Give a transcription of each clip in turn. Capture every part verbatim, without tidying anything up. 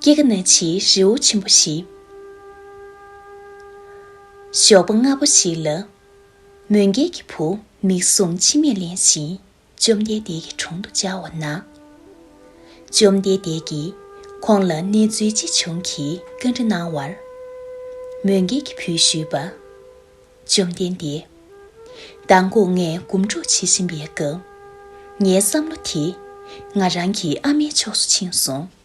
སྐྱེ་རྒ་ན་འཆིའི་རི་བོ་ཆེན་པོ་ཞིག་ཞོགས་པ་སྔ་པོ་ཞིག་ལ། མོན་རྒྱལ་གྱི་བུ་མིག་ཟུང་མཆི་མས་བརླན་ཞིང་བཅོམ་ལྡན་འདས་ཀྱི་དྲུང་དུ་བཅར་བ་ན། བཅོམ་ལྡན་འདས་ཀྱིས་ཁོང་ལ་གནས་ཚུལ་ཅི་བྱུང་གི་བཀའ་འདྲི་གནང་བར། མོན་རྒྱལ་གྱི་བུས་ཞུས་པ། བཅོམ་ལྡན་འདས། མདང་དགོང་ངས་སྒོམ་སྒྲུབ་བྱེད་བཞིན་པའི་སྐབས། ངའི་བསམ་བློ་དེ་ང་རང་གི་ཨ་མའི་ཕྱོགས་སུ་ཕྱིན་སོང་།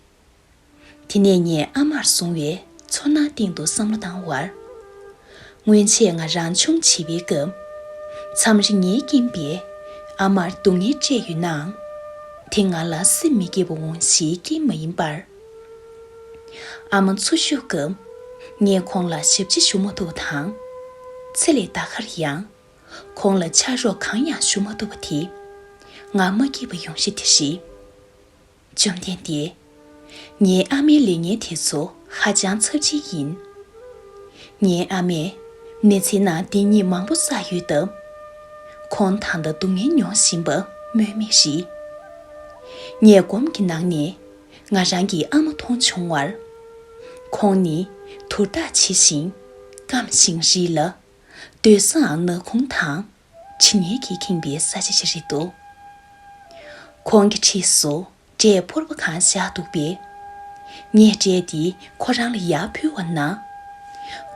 དེ་ནས་ངས་ཨ་མར་བཟུང་བའི་ཚོར་སྣང་སྟེང་དུ་བསམ་བློ་བཏང་བར། སྔོན་ཆད་ང་རང་ཆུང་བྱིས་པའི་སྐབས། མཚམས་རེ་ངའི་རྐྱེན་པས་ཨ་མར་སྡུག་བསྔལ་སྤྲད་ཡོད་ནའང་། དེ་ང་ལ་སེམས་མི་སྐྱིད་པ་འོང་ཞེས་རྐྱེན་མ་ཡིན་པར། ཨ་མ་འཚོ་བཞུགས་སྐབས་ངས་ཁོང་ལ་ཞབས་ཕྱི་ཞུ་མ་ཐུབ་པ་དང་། ཚེ་ལས་འདའ་ཁར་ཡང་ཁོང་ལ་ཕྱག་རོགས་གང་ཡང་ཞུ་མ་ཐུབ་པ་དེས་ང་མ་སྐྱིད་པ་ཡོང་གཞི་དེ་རེད། བཅོམ་ལྡན་འདས། ངའི་ཨ་མའི་ལས་ངན་དེ་ཚོ་ཧ་ཅང་ཚབས་ཆེན་ཡིན། ངའི་ཨ་མས་མི་ཚེའི་ནང་སྡིག་ཉེས་མང་པོ་བསགས་ཡོད་སྟབས། ཁོང་ད་ལྟ་སྡུག་བསྔལ་མྱོང་བཞིན་པ་སྨོས་མེད་རེད། ངས་སྒོམ་གྱི་ནང་ནས་ང་རང་གི་ཨ་མ་མཐོང་བྱུང་བར། ཁོང་ནི་དུར་བདག་ཇི་བཞིན་སྐམ་ཞིང་རིད་ལ། སྡོད་སའང་ནག་ཁུང་དང་དྲི་ངད་ཀྱིས་ཁེངས་པའི་ས་ཆ་ཞིག་རེད་འདུག་ཁོང་གི་འཁྲིས་སུ་འབྲས་ཕོར་པ་གང་བཞག་འདུག་པས། ངས་འབྲས་དེ་ཁོ་རང་ལ་ཡར་ཕུལ་བ་ན།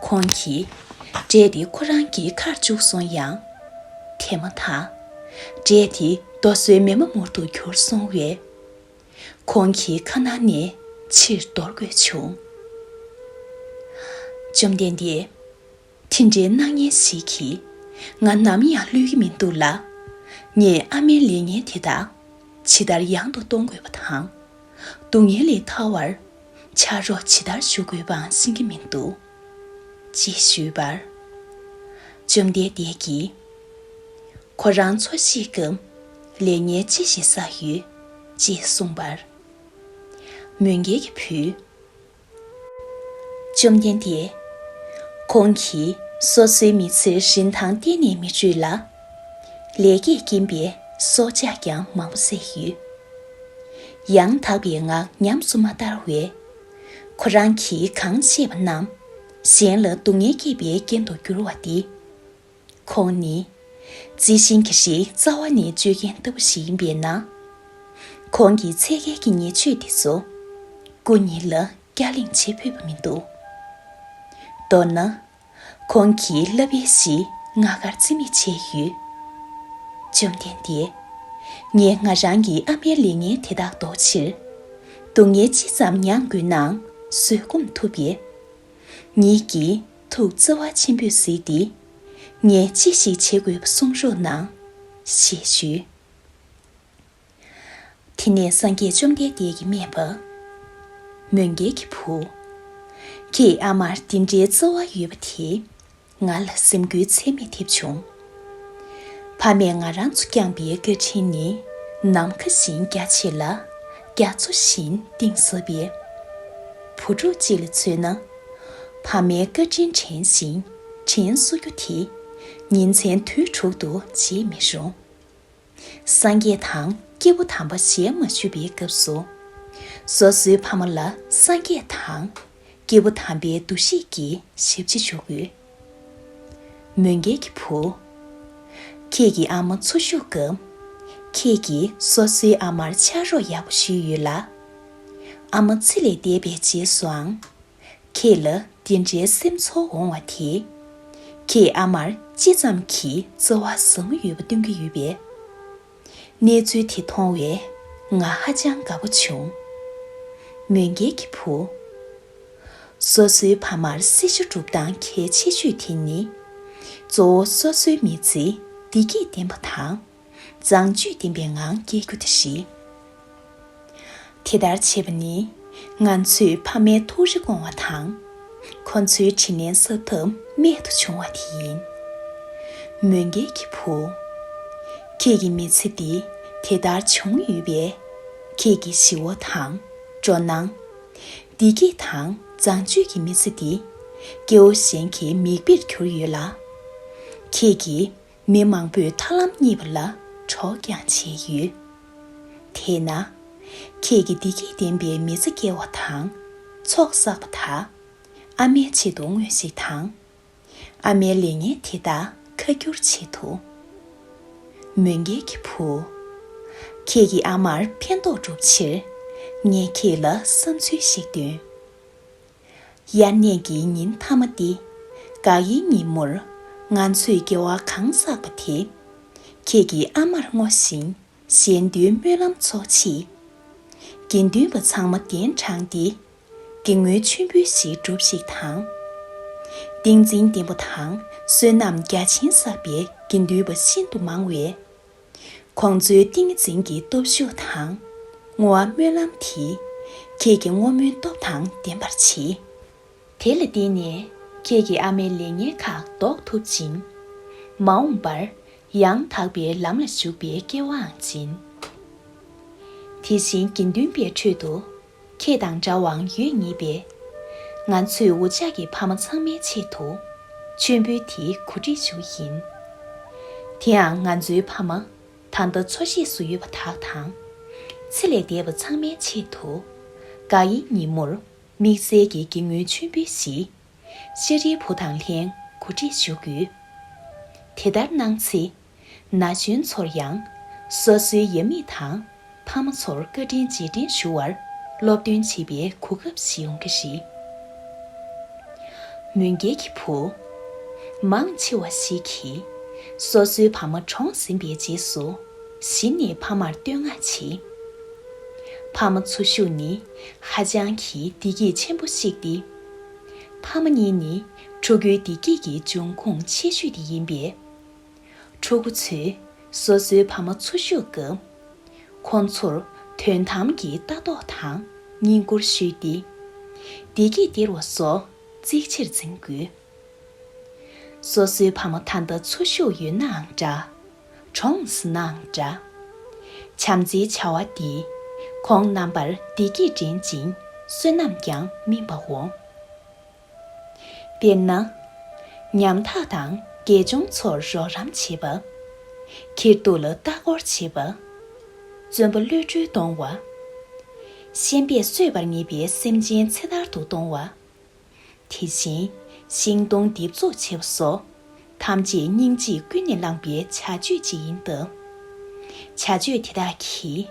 ཁོང་གིས་འབྲས་དེ་ཁོ་རང་གི་ཁར་བཅུག་སོང་ཡང་། དེ་མ་ཐག་འབྲས་དེ་རྡོ་སོལ་མེ་མ་མུར་དུ་གྱུར་སོང་བས། ཁོང་གི་ཁ་ནང་ནས་ཕྱིར་འདོར་དགོས་བྱུང་། བཅོམ་ལྡན་འདས། དེ་འདྲའི་སྣང་བརྙན་ཞིག་གིས་ང་ནམ་ཡང་བསླུ་གི་མི་འདུག་ལ། ངས་ཨ་མའི་ལས་ངན་དེ་དག་ཇི་ལྟར་ཡང་དུ་གཏོང་དགོས་པ་དང་། སྡུག་བསྔལ་ལས་ཐར་བར་ཕྱག་རོགས་ཇི་ལྟར་ཞུ་དགོས་པའང་ཤེས་ཀྱི་མི་འདུག་ཅེས་ཞུས་པར། བཅོམ་ལྡན་འདས་ཀྱིས། ཁོ་རང་འཚོ་བཞེས་སྐབས་ལས་ངན་ཅི་ཞིག་བསགས་ཡོད་ཅེས་གསུངས་པར། མོན་རྒྱལ་གྱི་བུས། བཅོམ་ལྡན་འདས། ཁོང་གིས་སོ་སོའི་མི་ཚེར་རིན་ཐང་གཏན་ནས་མི་སྤྲོད་ལ། ལས་ཀྱི་རྐྱེན་པས་སྲོག་ཆགས་ཀྱང་མང་པོ་བསད་ཡོད། ཡང་དག་པའི་ངག་ཉམས་སུ་མ་བསྟར་བས། ཁོ་རང་གིས་གང་བཤད་པ་རྣམས་གཞན་ལ་སྡུག་བསྔལ་སྐྱེད་པའི་རྐྱེན་དུ་འགྱུར་བ་སྟེ། ཁོང་ནི་རྩི་ཤིང་གི་རིགས་རྩ་བ་ནས་གཅོད་མཁན་ལྟ་བུ་ཞིག་ཡིན་པས་ན། ཁོང་གི་འཚོལ་མཁན་གྱི་ཉེས་སྤྱོད་དེ་ཚོ་སྐུ་ཉིད་ལ་བསྐྱར་གླེང་བྱེད་ཕོད་པ་མི་འདུག་མདོར་ན། ཁོང་གིས་བསླབ་པའི་གཞི་ང་དགར་རྩིས་མེད་བྱས་ཡོད། བཅོམ་ལྡན་འདས། ངས་ང་རང་གི་ཨ་མའི་ལས་ངན་དེ་དག་ཟློག་ཕྱིར། སྡུག་བསྔལ་ཅི་ཙམ་མྱང་དགོས་ནའང་བཟོད་སྒོམ་ཐུབ་པས། ཉིད་ཀྱི་ཐུགས་བརྩེ་བ་ཆེན་པོས་གཟིགས་ཏེ། ངས་ཅི་ཞིག་བྱེད་དགོས་པ་གསུང་རོགས་གནང་། ཞེས་ཞུས། དེ་ནས་སངས་རྒྱས་བཅོམ་ལྡན་འདས་ཀྱིས་སྨྲས་པ། མོན་རྒྱལ་གྱི་བུ། ཁྱེད་ཨ་མར་འདི་འདྲའི་བརྩེ་བ་ཡོད་པ་དེ་ང་ལ་སེམས་འགུལ་ཚད་མེད་ཐེབས་བྱུང་། ཕ་མས་ང་རང་ཚོ་བསྐྱངས་པའི་བཀའ་དྲིན་ནི་ནམ་མཁའ་བཞིན་རྒྱ་ཆེ་ལ་རྒྱ་མཚོ་བཞིན་གཏིང་ཟབ་པས། བུ་ཕྲུག་ཅིག་ལ་མཚོན་ན། ཕ་མའི་བཀའ་དྲིན་དྲན་ཞིང་དྲན་གསོ་རྒྱུ་དེ་ཉིན་མཚན་དུས་དྲུག་ཏུ་བརྗེད་མི་རུང་། སངས་རྒྱས་དང་སྐྱེས་བུ་དམ་པ་ཞལ་མ་མཇལ་བའི་སྐབས་སུ། སོ་སོའི་ཕ་མ་ལ་སངས་རྒྱས་དང་སྐྱེས་བུ་དམ་པའི་འདུ་ཤེས་ཀྱིས་ཞབས་ཕྱི་ཞུ་དགོས། མོན་རྒྱལ་གྱི་བུ། ཁྱེད་ཀྱི་ཨ་མ་འཚོ་བཞུགས་སྐབས། ཁྱེད་ཀྱིས་སོ་སོའི་ཨ་མར་ཕྱག་རོགས་ཡག་པོ་ཞུས་ཡོད་ལ། ཨ་མ་ཚེ་ལས་འདས་པའི་རྗེས་སུའང་། ཁྱེད་ལ་དེ་འདྲའི་སེམས་ཚོར་འོང་བ་དེས། ཁྱེད་ཨ་མར་ཅི་ཙམ་གྱིས་བརྩེ་བ་ཟབ་མོ་ཡོད་པ་སྟོན་གྱི་ཡོད་པས། གནས་ཚུལ་དེ་མཐོང་བས་ང་ཧ་ཅང་དགའ་པོ་བྱུང་། མོན་རྒྱལ་གྱི་བུ། སོ་སོའི་ཕ་མར་སྲི་ཞུ་སྒྲུབ་སྟངས་གལ་ཆེ་ཤོས་དེ་ནི། གཙོ་བོ་སོ་སོའི་མི་ཚེ་བདེ་སྐྱིད་ལྡན་པ་དང་། བཟང་སྤྱོད་ལྡན་པའི་ངང་སྐྱེལ་རྒྱུ་དེ་རེད། དེ་ལྟར་བྱས་པ་ནི་ང་ཚོས་ཕ་མའི་ཐུགས་རེ་སྐོང་བ་དང་། ཁོ་ཚོའི་དྲིན་ལན་གསབ་ཐབས་རྨད་དུ་བྱུང་བ་དེ་ཡིན། མོན་རྒྱལ་གྱི་བུ། ཁྱེད་ཀྱི་མི་ཚེ་འདི་དེ་ལྟར་བྱུང་ཡོད་པས། ཁྱེད་ཀྱི་ཞི་བ་དང་། སྤྲོ་སྣང་། བདེ་སྐྱིད་དང་བཟང་སྤྱོད་ཀྱི་མི་ཚེ་འདི་སྐྱེ་བོ་གཞན་གྱི་མིག་དཔེར་གྱུར་ཡོད་ལ། ཁྱེད་ཀྱིས་མི་མང་པོས་ཐར་ལམ་རྙེད་པ་ལ་གྲོགས་ཀྱང་བྱས་ཡོད། དེས་ན། ཁྱེད་ཀྱིས་བདེ་སྐྱིད་ལྡན་པའི་མི་ཚེ་སྐྱེལ་བ་དང་། ཚོགས་བསགས་པ་དག་ཨ་མའི་ཆེད་དུ་བསྔོས་ཤིག་དང་། ཨ་མའི་ལས་ངན་དེ་དག་ཁ་བསྒྱུར་ཆེད་དུ། མོན་རྒྱལ་གྱི་བུ། ཁྱེད་ཀྱི་ཨ་མར་ཕན་ཐོགས་སྒྲུབ་ཕྱིར། ངས་ཁྱེད་ལ་བསམ་ཚུལ་ཞིག་འདོན། དབྱར་གནས་ཀྱི་ཉིན་མཐའ་མ་སྟེ། དགག་དབྱེའི་ཉིན་མོར། ང་ཚོས་དགེ་བ་གང་བསགས་པ་དེ། ཁྱེད་ཀྱི་ཨ་མར་བསྔོ་ཞིང་། གཞན་དོན་སྨོན་ལམ་ཚོགས་ཆེད། དགེ་འདུན་པ་ཚང་མ་གདན་དྲངས་ཏེ། དགེ་བསྔོའི་མཆོད་འབུལ་ཞིག་སྒྲུབས་ཤིག་དང་། ཏིང་འཛིན་ལྡན་པ་དང་བསོད་ནམས་རྒྱ་ཆེན་བསགས་པའི་དགེ་འདུན་པ་ཤིན་ཏུ་མང་བས། ཁོང་ཚོའི་ཏིང་འཛིན་གྱི་སྟོབས་ཤུགས་དང་། བསྔོ་བ་སྨོན་ལམ་དེས་ཁྱེད་ཀྱི་བསྔོ་སྨོན་སྟོབས་དང་ལྡན་པར་བྱེད། དེ་ལ་བརྟེན་ནས་ཁྱེད་ཀྱི་ཨ་མའི་ལས་ངན་ཁག་ཟློག་ཐུབ་ཅིང་། མ་འོངས་པར་ཡང་དག་པའི་ལམ་ལ་ཞུགས་པའི་སྐལ་བའང་སྦྱིན། དེ་བཞིན་དགེ་འདུན་པའི་ཁྲོད་དུ་ཁྱེད་དང་འདྲ་བའང་ཡོད་ངེས་པས། ང་ཚོས་འུ་ཅག་གི་ཕ་མ་ཚང་མའི་ཆེད་དུ་མཆོད་འབུལ་དེ་གོ་སྒྲིག་ཞུ་ཡིན། དེའང་ང་ཚོའི་ཕ་མ་ད་ལྟ་འཚོ་བཞེས་སུ་ཡོད་པ་དག་དང་། ཚེ་ལས་འདས་པ་ཚང་མའི་ཆེད་དུ། དགག་དབྱེའི་ཉིན་མོར་དམིགས་བསལ་གྱི་དགེ་བསྔོའི་མཆོད་འབུལ་ཞིག་ཤཱ་རིའི་བུ་དང་ལྷན་གོ་སྒྲིག་ཞུ་དགོས། དེ་ལྟར་གནང་ཚེ། ན་གཞོན་ཚོར་ཡང་སོ་སོའི་ཡབ་མེས་དང་ཕ་མ་ཚོར་བཀའ་དྲིན་རྗེས་དྲན་ཞུ་བར་སློབ་སྟོན་བྱེད་པའི་གོ་སྐབས་ཤིག་ཡོང་གི་རེད། མོན་རྒྱལ་གྱི་བུ། མང་ཆེ་བ་ཞིག་གིས་སོ་སོའི་ཕ་མ་གྲོངས་ཟིན་པའི་རྗེས་སུ་གཞི་ནས་ཕ་མར་བསྟོད་བསྔགས་བྱེད། ཕ་མ་འཚོ་བཞུགས་ནི་ཧ་ཅང་གི་བདེ་སྐྱིད་ཆེན་པོ་ཞིག་སྟེ། ཕ་མ་གཉིས་ནི་ཕྲུ་གུའི་བདེ་སྐྱིད་ཀྱི་འབྱུང་ཁུངས་ཆེ་ཤོས་དེ་ཡིན་པས། ཕྲུ་གུ་ཚོས་སོ་སོའི་ཕ་མ་འཚོ་བཞུགས་སྐབས། ཁོང་ཚོར་དོན་དམ་གྱི་ལྟ་རྟོག་དང་བསྙེན་བཀུར་ཞུས་ཏེ། བདེ་སྐྱིད་སྟེར་བ་སོགས་གཙིགས་ཆེར་འཛིན་དགོས། སོ་སོའི་ཕ་མ་ད་ལྟ་འཚོ་བཞུགས་ཡོད་ནའང་འདྲ། གྲོངས་ཟིན་ནའང་འདྲ། བྱམས་བརྩེའི་བྱ་བ་འདིས་ཁོང་རྣམ་པར་བདེ་སྐྱིད་འདྲེན་ཅིང་བསོད་ནམས་ཀྱང་སྨིན་པའོ། དཔེར་ན། ཉམ་ཐག་དང་དགེ་སྦྱོང་ཚོར་རོགས་རམ་བྱེད་པ། ཁྱེར་སྡུག་ལ་ལྟ་སྐོར་བྱེད་པ། བཙོན་པ་གློད་གྲོལ་གཏོང་བ། ཤན་པས་གསོད་པར་ངེས་པའི་སེམས་ཅན་ཚེ་ཐར་དུ་གཏོང་བ། དེ་བཞིན་ཤིང་སྡོང་འདེབས་འཛུགས་བྱེད་པ་སོགས་ཐམས་ཅད་སྙིང་རྗེས་ཀུན་ནས་བསླངས་པའི་བྱ་སྤྱོད་ཅིག་ཡིན་སྟབས། བྱ་སྤྱོད་དེ་དག་གིས་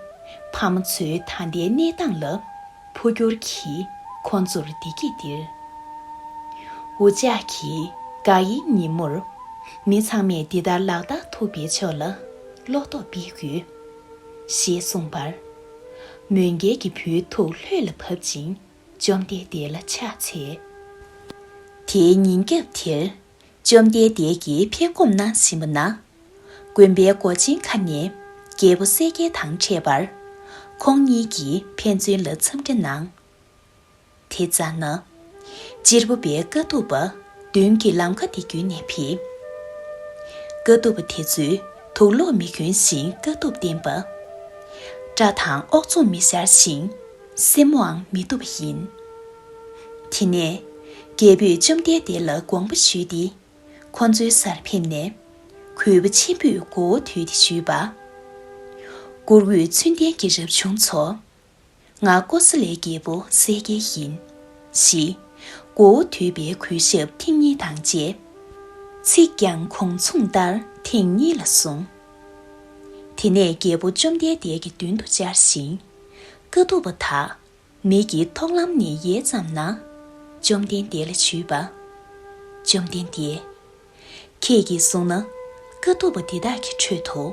ཕ་མ་ཚོའི་ད་ལྟའི་གནས་སྟངས་ལ་འཕོ་འགྱུར་གྱིས་ཁོང་ཚོར་བདེ་སྐྱིད་སྟེར། འུ་ཅག་གིས་དགག་དབྱེའི་ཉིན་མོར་མི་ཚང་མས་འདི་ལྟར་ལག་བསྟར་ཐུབ་པའི་ཕྱོགས་ལ་བློ་སྟོབས་སྤེལ་དགོས། ཞེས་གསུངས་པར། མོན་རྒྱལ་གྱི་བུའི་ཐུགས་ལྷོད་ལ་བབས་ཅིང་། བཅོམ་ལྡན་འདས་ལ་ཕྱག་འཚལ། དེའི་ཉིན་རྒྱབ་དེར་བཅོམ་ལྡན་འདས་ཀྱིས་ཕེབས་སྒོམ་གནང་བཞིན་པ་ན། དགོན་པའི་སྒོ་ཆེན་ཁ་ནས་རྒྱལ་པོ་གསལ་རྒྱལ་དང་འཕྲད་པར། ཁོང་གཉིས་ཀྱིས་ཕན་ཚུན་ལ་འཚམས་འདྲི་གནང་། དེ་ཙམ་ན། གཅེར་བུ་པའི་དཀའ་ཐུབ་པ་མདུན་གྱི་ལམ་ཁ་དེ་བརྒྱུད་ནས་ཕེབས། དཀའ་ཐུབ་པ་དེ་ཚོས་དུག་ལོག་མི་གྱོན་ཞིང་དཀའ་ཐུབ་བསྟེན་པ། སྐྲ་དང་ཨོག་ཚོམ་མི་བཞར་ཞིང་སེན་མོའང་མི་གཏུབ་པ་ཡིན། དེ་ནས་རྒྱལ་པོས་བཅོམ་ལྡན་འདས་ལ་དགོངས་པ་ཞུས་ཏེ། ཁོ་ཚོའི་སར་ཕེབས་ནས་གུས་པ་ཆེན་པོས་མགོ་བོ་དུད་དེ་ཞུས་པ། བཀུར་འོས་མཚུན་ལྡན་གྱི་རབ་བྱུང་ཚོ། ང་ཀོ་ས་ལའི་རྒྱལ་པོ་གསལ་རྒྱལ་ཡིན། ཞེས་མགོ་བོ་དུད་པའི་གུས་ཞབས་ཐེངས་གཉིས་དང་བཅས། ཚིག་ཀྱང་གོང་མཚུངས་ལྟར་ཐེངས་གཉིས་ལ་གསུངས། དེ་ནས་རྒྱལ་པོ་བཅོམ་ལྡན་འདས་ཀྱི་མདུན་དུ་བཅར་ཞིང་། དཀའ་ཐུབ་པ་དག་མིག་གིས་མཐོང་ལམ་ནས་ཡལ་ཙམ་ན། བཅོམ་ལྡན་འདས་ལ་ཞུས་པ། བཅོམ་ལྡན་འདས། ཁྱེད་ཀྱིས་གསུངས་ན། དཀའ་ཐུབ་པ་འདི་དག་གི་ཁྲོད་དུ།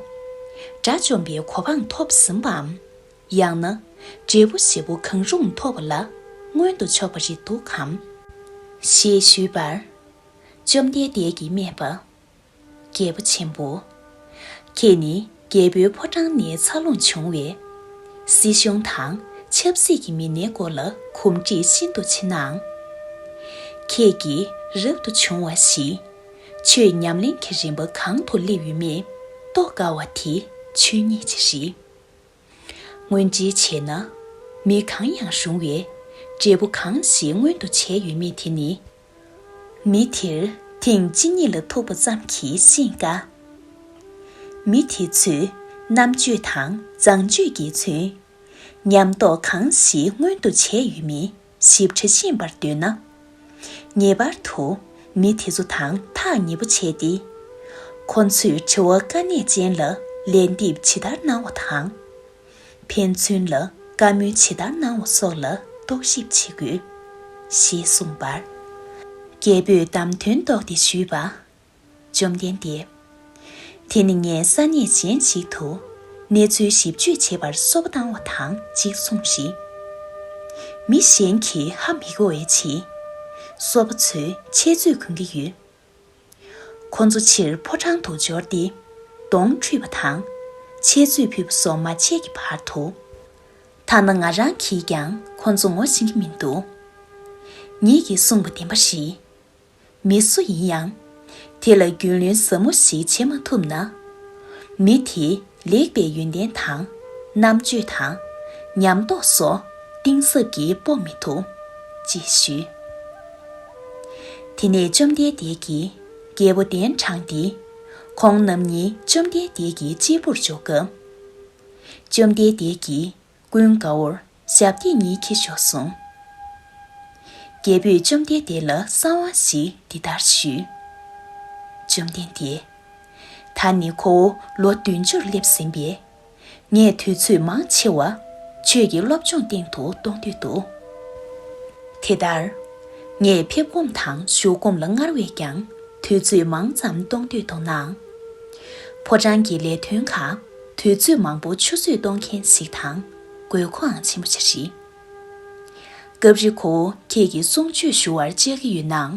དགྲ་བཅོམ་པའི་གོ་འཕང་ཐོབ་ཟིན་པའམ། ཡང་ན། འབྲས་བུ་ཞེ་པོ་གང་རུང་ཐོབ་པ་ལ་མངོན་དུ་ཕྱོགས་པ་རེད་འདུག་གམ། ཞེས་ཞུས་པར། བཅོམ་ལྡན་འདས་ཀྱིས་སྨྲས་པ། རྒྱལ་པོ་ཆེན་པོ། ཁྱེད་ནི་རྒྱལ་པོའི་ཕོ་བྲང་ནས་འཚར་ལོངས་བྱུང་བས། སྲིད་གཞུང་དང་ཆབ་སྲིད་ཀྱི་མི་སྣའི་སྐོར་ལ་གོམས་འདྲིས་ཤིན་ཏུ་ཆེ་ནའང་། ཁྱེད་ཀྱིས་རབ་ཏུ་བྱུང་བ་ཞིག་ཆོས་ཉམས་ལེན་གྱི་རིམ་པ་གང་དུ་སླེབས་ཡོད་མེད་རྟོགས་དཀའ་བ་དེ་ཆོས་ཉིད་ཅིག་རེད། དངོས་འབྲེལ་བྱས་ན། མི་གང་ཡང་རུང་བའི་འབྲས་བུ་གང་ཞིག་མངོན་དུ་བྱས་ཡོད་མེད་དེ་ནི། མི་དེར་ཐེངས་གཅིག་གཉིས་ལ་ཐུག་པ་ཙམ་གྱིས་ཤེས་དཀའ། མི་དེ་ཚོས་རྣམ་དཔྱོད་དང་བཟང་སྤྱོད་ཀྱིས་མཚོན། ཉམས་རྟོགས་གང་ཞིག་མངོན་དུ་བྱས་ཡོད་མེད་ ཞིབ་ཕྲ་ཤེས་པར་འདོད་ན། ངེས་པར་དུ་མི་དེ་ཚོ་དང་ཐག་ཉེ་པོ་བྱས་ཏེ། ཁོ་ཚོས་དྲི་བ་དཀའ་གནད་ཅན་ལ་ལན་འདེབས་ཇི་ལྟར་གནང་བ་དང་། ཕན་ཚུན་ལ་བཀའ་མོལ་ཇི་ལྟར་གནང་བ་སོགས་ལ་རྟོག་ཞིབ་བྱེད་དགོས། ཞེས་གསུངས་པར། རྒྱལ་པོས་བདམས་ཐོན་བཏོགས་ཏེ་ཞུས་པ། བཅོམ་ལྡན་འདས། དེ་ནི་ངས་ས་གནས་གཞན་ཞིག་ཏུ་གནས་ཚུལ་ཞིབ་དཔྱོད་བྱེད་པར་སོ་པ་བཏང་བ་དང་གཅིག་མཚུངས་ཤིང་། མི་གཞན་གྱིས་ཧ་མི་གོ་བའི་ཕྱིར། སོ་པ་ཚོས་འཆད་རྩོད་གོན་གྱི་ཡོད། ཁོ་ཚོ་ཕྱིར་ཕོ་བྲང་དུ་འབྱོར་ཏེ་གདོང་འཁྲུད་པ་དང་འཆད་རྩོད་ཕུད་པ་སོགས་མ་བྱས་ཀྱི་བར་དུ། ཐ་ན་ང་རང་གིས་ཀྱང་ཁོ་ཚོ་ངོ་ཤེས་ཀྱི་མི་འདུག་ཉིད་ཀྱིས་གསུངས་པ་བདེན་པ་རེད། མི་སུ་ཡིན་ཡང་། དེ་ལ་རྒྱུས་ལོན་ཟབ་མོ་ཞིག་བྱེད་མ་ཐུབ་ན། མི་དེ་ལེགས་པའི་ཡོན་ཏན་དང་། རྣམ་དཔྱོད་དང་། ཉམས་རྟོགས་སོགས་གཏིང་ཟབ་ཀྱིས་སྤོ་མི་ཐུབ། ཅེས་ཞུས། དེ་ནས་བཅོམ་ལྡན་འདས་ཀྱིས་རྒྱལ་པོ་གདན་དྲངས་ཏེ། ཁོང་རྣམ་གཉིས་བཅོམ་ལྡན་འདས་ཀྱི་གཅེར་བུར་འཇོག་སྐབས། བཅོམ་ལྡན་འདས་ཀྱིས་ཀུན་དགའ་བོར་ཞབས་སྟེགས་གཉིས་ཁྱེར་ཤོག་གསུངས། རྒྱལ་པོས་བཅོམ་ལྡན་འདས་ལ་གསང་བ་ཞིག་འདི་ལྟར་ཞུས། བཅོམ་ལྡན་འདས། ད་ནི་ཁོ་བོ་ལོ་བདུན་ཅུར་སླེབས་ཟིན་པས། ངས་དུས་ཚོད་མང་ཆེ་བ་ཆོས་ཀྱི་སློབ་སྦྱོང་སྟེང་དུ་གཏོང་འདོད་འདུག་དེ་ལྟར། ངས་ཕེབས་སྒོམ་དང་བཞུགས་སྒོམ་ལ་སྔར་བས་ཀྱང་དུས་ཚོད་མང་ཙམ་གཏོང་འདོད་འདུག་ནའང་། ཕོ་བྲང་གི་ལས་དོན་ཁག་དུས་ཚོད་མང་པོ་ཆུད་ཟོས་གཏོང་མཁན་ཞིག་དང་དགོས་མཁོའང་ཆེན་པོ་ཞིག་རེད། སྐབས་རེ་ཁོ་བོ་ཁྱེད་ཀྱི་གསུང་ཆོས་ཞུ་བར་བཅར་གྱི་ཡོད་ནའང་།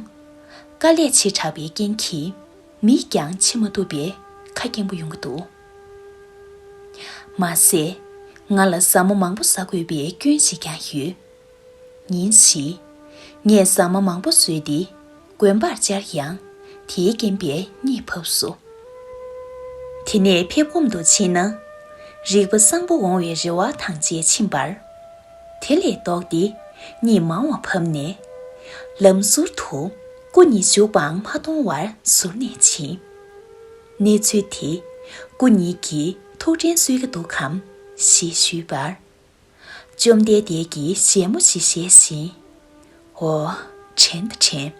དཀའ་ལས་ཆེ་དྲགས་པའི་རྐྱེན་གྱིས་མིས་ཀྱང་ཕྱེ་མ་ཐུབ་པའི་ཁ་སྐྱེངས་པོ་ཡོང་གི་འདུག་མ་ཟད། ང་ལ་ཟ་མ་མང་པོ་ཟ་དགོས་པའི་སྐྱོན་ཞིག་ཀྱང་ཡོད། ཉིན་ཞིག་ངས་ཟ་མ་མང་པོ་ཟོས་ཏེ་དགོན་པར་བཅར་ཡང་དེའི་རྐྱེན་པས་གཉིད་བབས་སོ། དེ་ནས་ཕེབས་སྒོམ་དུ་ཕྱིན་ན། རིག་པ་བཟང་པོ་འོང་བའི་རེ་བ་དང་བཅས་ཕྱིན་པར། དེ་ལས་ལྡོག་སྟེ་གཉིད་མང་བ་བབས་ནས། ལམ་ཟུར་དུ་སྐུ་གཉིས་བཞུགས་པའང་མ་མཐོང་བར་ཟུར་ནས་ཕྱིན། གནས་ཚུལ་དེ་སྐུ་གཉིས་ཀྱིས་ཐུགས་དྲན་གསོས་ཀྱི་འདུག་གམ་ཞེས་ཞུས་པར། བཅོམ་ལྡན་འདས་ཀྱིས་ཞལ་མོ་ཞིག་བཞེས་ཤིང་། འོ། དྲན་ད་དྲན།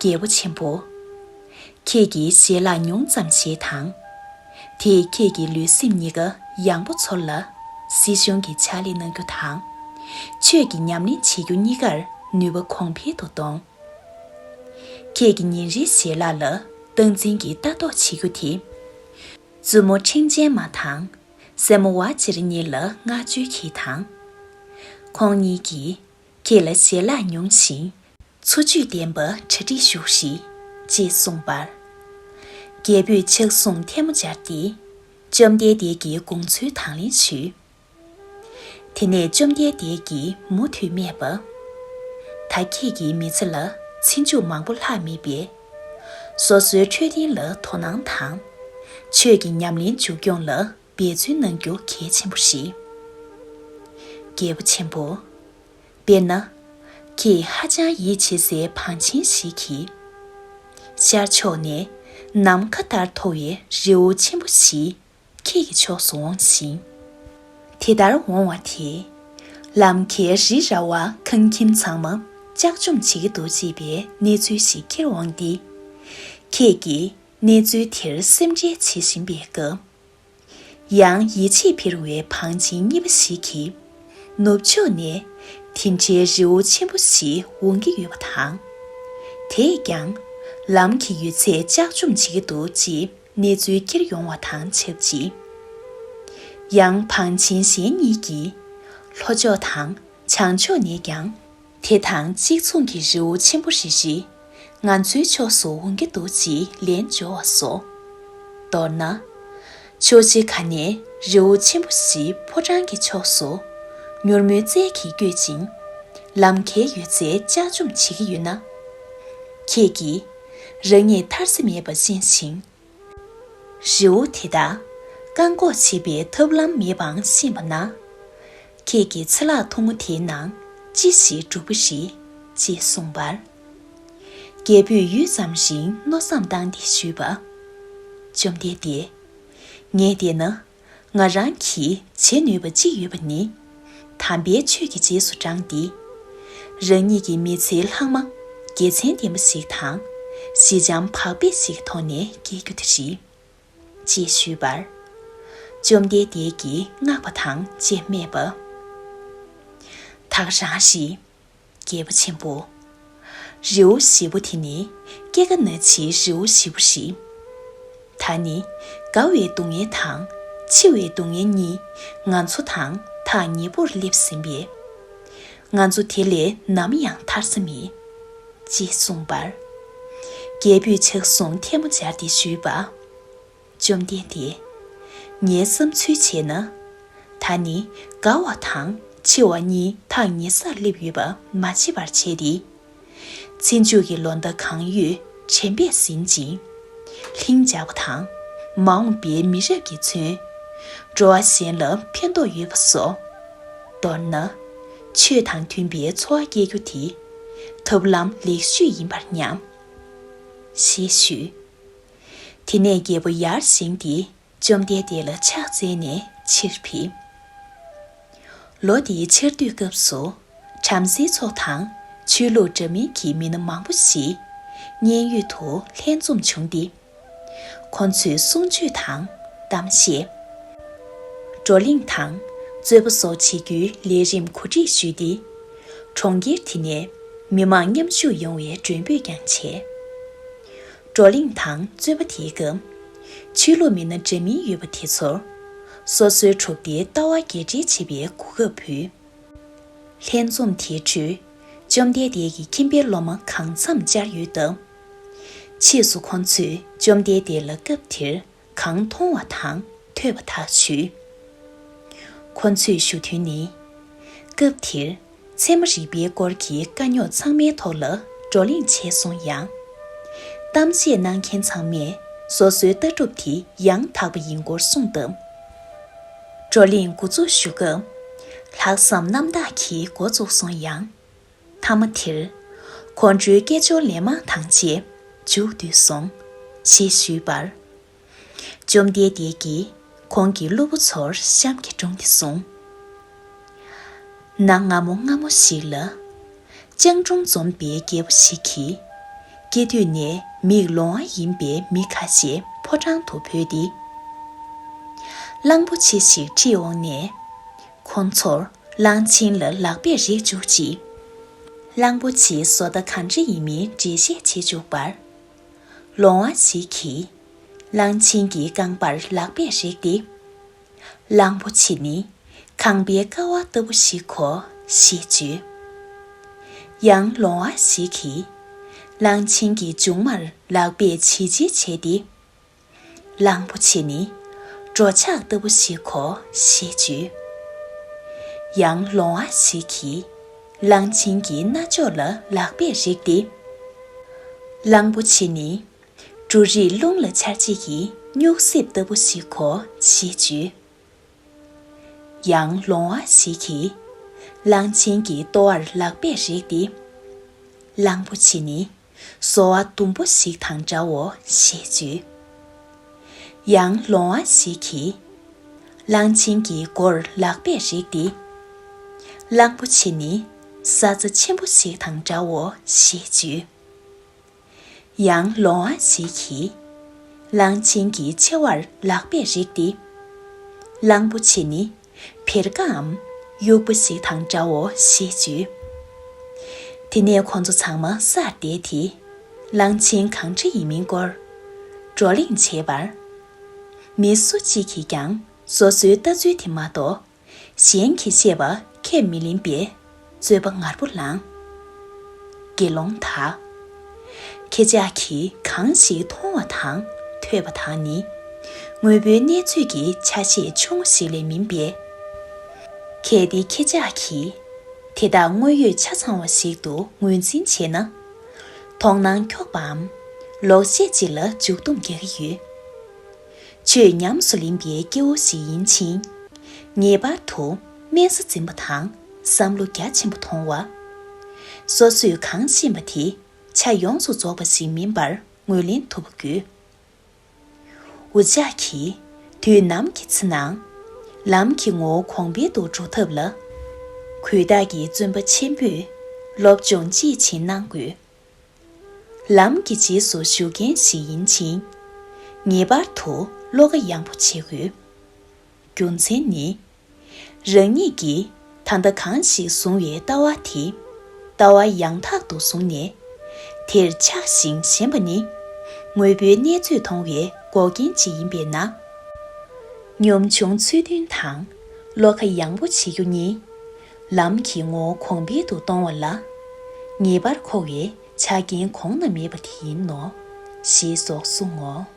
རྒྱལ་པོ་ཆེན་པོ། ཁྱེད་ཀྱིས་ཞལ་ལག་ཉུང་ཙམ་བཞེས་དང་། དེས་ཁྱེད་ཀྱི་ལུས་སེམས་གཉིས་ཀ་ཡང་པོ་ཚོར་ལ། སྲིད་གཞུང་གི་ཕྱག་ལས་གནང་རྒྱུ་དང་། ཆོས་ཀྱི་ཉམས་ལེན་བྱེད་རྒྱུ་གཉིས་ཀར་ནུས་པ་གོང་འཕེལ་དུ་གཏོང་། ཁྱེད་ཀྱི་ཉིན་རེའི་ཞལ་ལག་ལ་སྟངས་འཛིན་གྱིས་ལྟ་རྟོག་བྱེད་རྒྱུ་དེ། བཙུན་མོ་ཁྲེང་ཅན་མ་དང་། སྲས་མོ་ཝ་ཅིར་གཉིས་ལ་བསྔགས་བརྗོད་གྱིས་དང་། ཁོང་གཉིས་ཀྱིས་ཁྱེད་ལ་ཞལ་ལག་ཉུང་ཞིང་། འཚོ་བཅུད་ལྡན་པ་གྲ་སྒྲིག་ཞུ་ཞིག་ཅེས་གསུངས་པར། རྒྱལ་པོས་ཕྱག་ཟུང་ཐལ་མོ་སྦྱར་ཏེ། བཅོམ་ལྡན་འདས་ཀྱི་དགོངས་ཚུལ་དང་ལེན་ཞུས། དེ་ནས་བཅོམ་ལྡན་འདས་ཀྱིས་མུ་མཐུད་སྨྲས་པ། ད་ཁྱེད་ཀྱི་མི་ཚེ་ལ་ཚེ་མཇུག་མང་པོ་ལྷག་མེད་པས། སོ་སོའི་འཕྲོད་བསྟེན་ལ་དོ་སྣང་དང་། ཆོས་ཀྱི་ཉམས་ལེན་མཇུག་སྐྱོང་ལ་འབད་བརྩོན་གནང་རྒྱུ་གལ་ཆེན་པོ་རེད། རྒྱལ་པོ་ཆེན་པོ། དཔེར་ན། ཁྱེད་ཧ་ཅང་ཡིད་ཆེས་སའི་བང་ཆེན་ཞིག་གིས། ཤར་ཕྱོགས་ནས་ནམ་མཁའ་ལྟར་མཐོ་བའི་རི་བོ་ཆེན་པོ་ཞིག་ཁྱེད་ཀྱི་ཕྱོགས་སུ་འོང་ཞིང་། དེ་ལྟར་འོང་བ་དེས། ལམ་ཁའི་རི་ར་བ་ཁང་ཁྱིམ་ཚང་མ་བཅག་འཇོམས་བྱེད་ཀྱི་འདུག་ཅེས་པའི་གནས་ཚུལ་ཞིག་ཁྱེར་འོང་སྟེ། ཁྱེད་ཀྱིས་གནས་ཚུལ་དེར་སེམས་ཁྲལ་བྱེད་བཞིན་པའི་སྐབས། ཡང་ཡིད་ཆེས་འཕེར་བའི་བང་ཆེན་གཉིས་པ་ཞིག་གིས། ནུབ་ཕྱོགས་ནས་དེ་འདྲའི་རི་བོ་ཆེན་པོ་ཞིག་འོང་གི་ཡོད་པ་དང་། དེས་ཀྱང་ལམ་གྱི་ཡོད་ཚད་བཅག་འཇོམས་བྱེད་ཀྱི་འདུག་ཅེས་གནས་ཚུལ་ཁྱེར་ཡོང་བ་དང་ཆབས་ཅིག་ཡང་བང་ཆེན་གཞན་གཉིས་ཀྱིས། ལྷོ་ཕྱོགས་དང་བྱང་ཕྱོགས་ནས་ཀྱང་། དེ་དང་གཅིག་མཚུངས་ཀྱི་རི་བོ་ཆེན་པོ་རེ་རེ་ང་ཚོའི་ཕྱོགས་སུ་འོང་གི་འདུག་ཅེས་ལན་འབྱོར་བ་སོགས། མདོར་ན། ཕྱོགས་བཞི་ག་ནས་རི་བོ་ཆེན་པོ་བཞི་ཕོ་བྲང་གི་ཕྱོགས་སུ་མྱུར་མོའི་རྩལ་གྱིས་བསྐྱོད་ཅིང་། ལམ་ཁའི་ཡོད་ཚད་བཅག་འཇོམས་བྱེད་ཀྱི་ཡོད་ན། ཁྱེད་ཀྱིས་རང་ཉིད་ཐར་ས་མེད་པ་ཤེས་ཤིང་། རི་བོ་དེ་དག་བཀག་འགོག་བྱེད་པའི་ཐབས་ལམ་མེད་པའང་ཤེས་པ་ན། ཁྱེད་ཀྱི་ཚེ་ལྷག་ཐུང་ངུ་དེའི་ནང་ཅི་ཞིག་འགྲུབ་པ་རེད་ཅེས་གསུངས་པར། རྒྱལ་པོས་ཡུད་ཙམ་རིང་མནོ་བསམ་བཏང་སྟེ་ཞུས་པ། བཅོམ་ལྡན་འདས། ངས་བལྟས་ན། ང་རང་གིས་བྱེད་ནུས་པ་གཅིག་ཡོད་པ་ནི། དམ་པའི་ཆོས་ཀྱི་རྗེས་སུ་འབྲངས་ཏེ། རང་ཉིད་ཀྱི་མི་ཚེའི་ལྷག་མ་དགེ་མཚན་ལྡན་པ་ཞིག་དང་། ཞི་འཇམ་བག་ཕེབས་ཤིག་གི་ཐོག་ནས་སྐྱེལ་རྒྱུ་དེ་རེད། ཅེས་ཞུས་པར། བཅོམ་ལྡན་འདས་ཀྱིས་བསྔགས་པ་དང་བཅས་སྨྲས་པ། ད་ག་རང་རེད། རྒྱལ་པོ་ཆེན་པོ། རི་བོ་ཞེ་པོ་དེ་ནི་སྐྱེ་རྒ་ན་འཆིའི་རི་བོ་ཞེ་པོ་རེད། ད་ནི་རྒ་བའི་སྡུག་བསྔལ་དང་འཆི་བའི་སྡུག་བསྔལ་གཉིས་ང་ཚོ་དང་ཐག་ཉེ་པོར་སླེབས་ཟིན་པས། ང་ཚོ་དེ་ལས་ནམ་ཡང་ཐར་ས་མེད། ཅེས་གསུངས་པར། རྒྱལ་པོས་ཕྱག་ཟུང་ཐལ་མོ་སྦྱར་ཏེ་ཞུས་པ། བཅོམ་ལྡན་འདས། ངའི་བསམ་ཚུལ་བྱས་ན། ད་ནི་རྒ་བ་དང་འཆི་བ་གཉིས་ཐག་ཉེ་སར་སླེབས་ཡོད་པ་མ་ཤེས་པར་བྱས་ཏེ། ཚེ་མཇུག་གི་ལོ་ཟླ་གང་ཡོད་དྲན་པས་ཟིན་ཅིང་། ལྷིང་འཇགས་པ་དང་མ་འོངས་པའི་མི་རབས་ཀྱིས་མཚོན། འགྲོ་བ་གཞན་ལ་ཕན་ཐོགས་ཡོད་པ་སོགས། མདོར་ན། ཆོས་དང་མཐུན་པའི་འཚོ་བ་སྐྱེལ་རྒྱུ་དེ་ཐབས་ལམ་ལེགས་ཤོས་ཡིན་པར་སྙམ། ཞེས་ཞུས། དེ་ནས་རྒྱལ་པོ་ཡར་བཞེངས་ཏེ། བཅོམ་ལྡན་འདས་ལ་ཕྱག་འཚལ་ནས་ཕྱིར་ཕེབས། ལོ་དེའི་ཆར་དུས་སྐབས་སུ། བྲམ་ཟེའི་ཚོགས་དང་ཆོས་ལུགས་འདྲ་མིན་གྱི་མི་སྣ་མང་པོ་ཞིག་མཉན་ཡོད་དུ་ལྷན་འཛོམས་བྱུང་སྟེ། ཁོང་ཚོས་གསུང་ཆོས་དང་གཏམ་བཤད། བགྲོ་གླེང་དང་རྩོད་པ་སོགས་བྱེད་རྒྱུའི་ལས་རིམ་གོ་སྒྲིག་ཞུས་ཏེ། གྲོང་ཁྱེར་དེ་ནས་མི་མང་མཉམ་ཞུགས་ཡོང་བའི་མགྲོན་འབོད་ཀྱང་བྱས། བགྲོ་གླེང་དང་རྩོད་པ་དེའི་སྐབས། ཆོས་ལུགས་མི་སྣ་འདྲ་མིན་ཡོད་པ་དེ་ཚོར། སོ་སོའི་གྲུབ་མཐའི་ལྟ་བ་རྒྱས་འགྲེལ་བྱེད་པའི་གོ་སྐབས་ཕུལ། ལྷན་འཛོམས་དེའི་ཁྲོད། བཅོམ་ལྡན་འདས་ཀྱི་ཁྱིམ་པའི་སློབ་མ་གང་འཚམ་བཅར་ཡོད་སྟབས། ཕྱིས་སུ་ཁོང་ཚོས་བཅོམ་ལྡན་འདས་ལ་སྐབས་དེར་གང་མཐོང་བ་དང་ཐོས་པ་དག་ཞུས། ཁོང་ཚོས་ཞུ་དོན་ནི། སྐབས་དེར། ཚད་མ་རིག་པའི་སྐོར་གྱི་དཀའ་རྙོག་ཚང་མའི་ཐོག་ལ་བགྲོ་གླེང་བྱས་སོང་ཡང་། གཏམ་བཤད་གནང་མཁན་ཚང་མས་སོ་སོའི་ལྟ་གྲུབ་དེ་ཡང་དག་པ་ཡིན་སྐོར་གསུངས་སྟབས། བགྲོ་གླེང་འགོ་འཛུགས་ཞུ་སྐབས། ལྷག་བསམ་རྣམ་དག་གིས་འགོ་བཙུགས་སོང་ཡང་། མཐའ་མ་དེར། ཁོང་ཁྲོའི་སྐད་ཅོར་ལན་མང་དང་བཅས་མཇུག་བསྡུས་སོང་། ཞེས་ཞུས་པར། བཅོམ་ལྡན་འདས་ཀྱིས་ཁོང་གི་སློབ་བུ་ཚོར་གཤམ་གྱི་སྒྲུང་འདི་གསུངས། གནའ་སྔ་མོ་སྔ་མོ་ཞིག་ལ། སྤྱང་གྲུང་འཛོམས་པའི་རྒྱལ་པོ་ཞིག་གིས། སྐྱེ་དུས་ནས་མིག་ལོང་བ་ཡིན་པའི་མི་ཁ་ཤས་ཕོ་བྲང་དུ་བོས་ཏེ། གླང་པོ་ཆེ་ཞིག་ཁྲིད་འོངས་ནས། ཁོང་ཚོར་གླང་ཆེན་ལ་ལག་པས་རེག་བཅུག་ཅིང་། གླང་པོ་ཆེའི་བཟོ་ལྟ་གང་འདྲ་ཡིན་མིན་འགྲེལ་བཤད་བྱེད་བཅུག་པར། ལོང་བ་ཞིག་གིས་གླང་ཆེན་གྱི་རྐང་པར་ལག་པས་རེག་སྟེ། གླང་པོ་ཆེ་ནི་ཁང་པའི་ཀ་བ་ལྟ་བུ་ཞིག་གོ། ཞེས་བརྗོད། ཡང་ལོང་བ་ཞིག་གིས་གླང་ཆེན་གྱི་མཇུག་མར་ལག་པས་བྱིལ་བྱིལ་བྱས་ཏེ། གླང་པོ་ཆེ་ནི་འགྲོ་འཆག་ལྟ་བུ་ཞིག་གོ། ཞེས་བརྗོད། ཡང་ལོང་བ་ཞིག་གིས་གླང་ཆེན་གྱི་རྣ་ཅོག་ལ་ལག་པས་རེག་སྟེ། གླང་པོ་ཆེ་ནི་འབྲུ་རིགས་རླུང་ལ་འཕྱར་བྱེད་ཀྱི་སྨྱུག་གསེབ་ལྟ་བུ་ཞིག་གོ། ཞེས་བརྗོད། ཡང་ལོང་བ་ཞིག་གིས་གླང་ཆེན་གྱི་ལྟོ་བར་ལག་པས་རེག་སྟེ། གླང་པོ་ཆེ་ནི་ཟོ་བ་ཟླུམ་པོ་ཞིག་དང་འདྲའོ། ཞེས་བརྗོད། ཡང་ལོང་བ་ཞིག་གིས་གླང་ཆེན་གྱི་མགོར་ལག་པས་རེག་སྟེ། གླང་པོ་ཆེ་ནི་ས་རྩྭ་ཆེན་པོ་ཞིག་དང་འདྲའོ། ཞེས་བརྗོད། ཡང་ལོང་བ་ཞིག་གིས་གླང་ཆེན་གྱི་མཆེ་བར་ལག་པས་རེག་སྟེ། གླང་པོ་ཆེ་ནི་བེར་ཀའམ་དབྱུག་པ་ཞིག་དང་འདྲའོ། ཞེས་བརྗོད། དེ་ནས་ཁོང་ཚོ་ཚང་མ་སར་བསྡད་དེ། གླང་ཆེན་གང་འདྲ་ཡིན་མིན་སྐོར་བགྲོ་གླེང་བྱས་པར། མི་སུ་གཅིག་གིས་ཀྱང་སོ་སོའི་ལྟ་ཚུལ་དེ་མ་གཏོགས། གཞན་གྱིས་བཤད་པ་ཁས་མི་ལེན་པས་རྩོད་པ་ངར་པོ་ལངས། དགེ་སློང་དག། ཁྱེད་ཅག་གིས་གང་ཞིག་མཐོང་བ་དང་ཐོས་པ་དག་ནི། དངོས་པོའི་གནས་ཚུལ་གྱི་ཆ་ཤས་ཆུང་ངུ་ཞིག་ལས་མིན་པས། གལ་ཏེ་ཁྱེད་ཅག་གིས་དེ་དག་དངོས་ཡོད་ཆ་ཚང་བ་ཞིག་ཏུ་ངོས་འཛིན་བྱས་ན། མཐོང་སྣང་འཁྱོག་པའམ་ལོག་བཤད་ཅིག་ལ་འཇུག་སྡོམ་རྒྱག་གི་ཡོད། ཆོས་ཉམས་སུ་ལེན་པའི་སྐྱེ་བོ་ཞིག་ཡིན་ཕྱིན། ངེས་པར་དུ་དམན་ས་འཛིན་པ་དང་བསམ་བློ་རྒྱ་ཆེན་པོ་གཏོང་བ། སོ་སོས་གང་ཤེས་པ་དེ་ཆ་ཡོངས་སུ་རྫོགས་པ་ཞིག་མིན་པར་ངོས་ལེན་ཐུབ་པ་དགོས། འུ་ཅག་གིས་དུས་ནམ་གྱི་ཚེ་ནའང་ལམ་གྱི་ངོ་བོ་གོང་འཕེལ་དུ་འགྲོ་ཐབས་ལ། གུས་རྟག་གི་བཙུན་པ་ཆེན་པོས་ སློབ་སྦྱོང་ཅིས་བྱེད་གནང་དགོས། ལམ་གྱི་རྗེས་སུ་ཞུགས་མཁན་ཞིག་ཡིན་ཕྱིན། ངེས་པར་དུ་བློ་ཁ་ཡངས་པོ་བྱེད་དགོས། རྒྱུ་མཚན་ནི། རང་ཉིད་ཀྱིས་ད་ལྟ་གང་ཞིག་བཟུང་བའི་ལྟ་བ་དེ། ལྟ་བ་ཡང་དག་ཏུ་བཟུང་ནས། དེར་ཆགས་ཤིང་ཞེན་པ་ནི། དངོས་པོའི་གནས་ཚུལ་མཐོང་བའི་འགོག་རྐྱེན་ཅིག་ཡིན་པས་ན། གཉོམ་ཆུང་ཚུལ་མཐུན་དང་། བློ་ཁ་ཡངས་པོ་བྱེད་རྒྱུ་གཉིས། ལམ་གྱི་ངོ་བོ་གོང་འཕེལ་དུ་གཏོང་བ་ལ། ངེས་པར་མཁོ་བའི་ཆ་རྐྱེན་གོང་ན་མེད་པ་དེ་ཡིན་ནོ། ཞེས་སོགས་གསུངས་ངོ་།